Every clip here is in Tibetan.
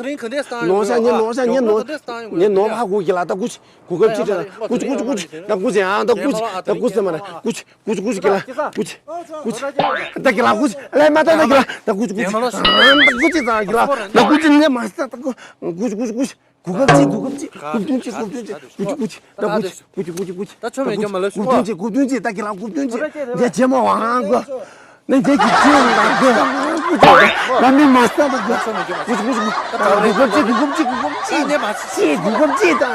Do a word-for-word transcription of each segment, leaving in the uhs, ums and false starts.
དེ་རིང་ག་འདྲས་བཏང་ཡོང་ནོར་ཤ་ཉེ་ནོར་ཤ་ཉེ་ནོར་ཉེ་ནོར་ཧ་གོ་གི་ལ། ད་ཀུ་ཅི་གོ་སྐབས་ཅི་ཅི་ཀུ་ཅི་ཀུ་ཅི་ཀུ་ཅི་ད་ཀུ་ཅི་ཨ་ད་ཀུ་ཅི་ད་ཀུ་ཅི་མ་ར་ཀུ་ཅི་ཀུ་ཅི་ཀུ་ཅི་གི་ལ་ཀུ་ཅི་ཀུ་ཅི་ད་གི་ལ་ཀུ་ཅི་ལེ་མ་ད་ད་གི་ལ་ད་ཀུ་ཅི་ཀུ་ཅི་ད་ཀུ་ཅི་ད་གི་ལ་ད་ཀུ་ཅི་ནེ་མ་ས་ད་ཀུ་ཅི་ཀུ་ཅི་ཀུ་ཅི་གོ་སྐབས་ཅི་གོ་སྐབས་ཅི་ཀུ་ཅི་ཀུ་ཅི་ཀུ་ཅི་ད་ཀུ་ཅི་ཀུ་ཅི་ཀུ་ཅི་ཀུ་ཅི་ད་ཆོ་མེད་ཀྱོ་མ་ལ་ཤུ་གོ་སྐབས་ཅི་གོ་སྐབས་ཅི་ད་གི་ལ་གོ་སྐབས་ཅི་ད་ཇེ་མ་ཝང་གོ་ནི་འདི་གི་ཅི་ཡང་དང་དགོས། ང་མི་མ་ས་དང་དགོས། ཀུ་ཅི་ཀུ་ཅི་ཀུ་ད་གུ་གུ་ཅི་གུ་གུ་ཅི་གུ་གུ་ཅི་ནི་མ་ཅི་གུ་གུ་ཅི་དང་།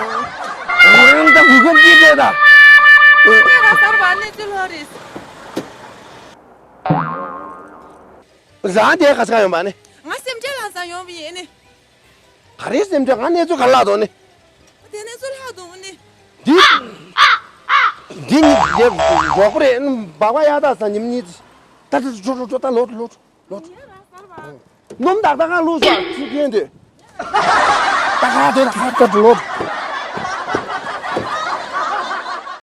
ང་ད་གུ་གུ་ཅི་དེ་ད། ངས་ར་གསར་པ་གནས་ཚུལ་ལྷོད་རེད། རང་དེ་ག་ས་ག་ཡོང་པ་ནི། ང་སེམས་ཅན་ལ་ས་ཡོང་བ་ཡིན་ནི། ག་རེ་སེམས་ཅན་ང་གནས་ཚུལ་ག་ལ་དོ་ནི། དེ་ནས་ཚུར་ལྷག་འདུག་ནི། འདི། འདི་ནི་རྒྱབ་རོགས་པ་རེད། སྦག་སྦག་ཡག་ད་ས་ཉིམ་གཉིས། ད་ད་ཁྲོ་ཁྲོ་ཁྲོ་ད་ལོ་ལོ་ལོ། སྣུམ་དག་ད་གང་ལུས་སོ་ཚུར་འཐེན་དུས། ད་ག་དེ་ད་ག་ད་ལོ།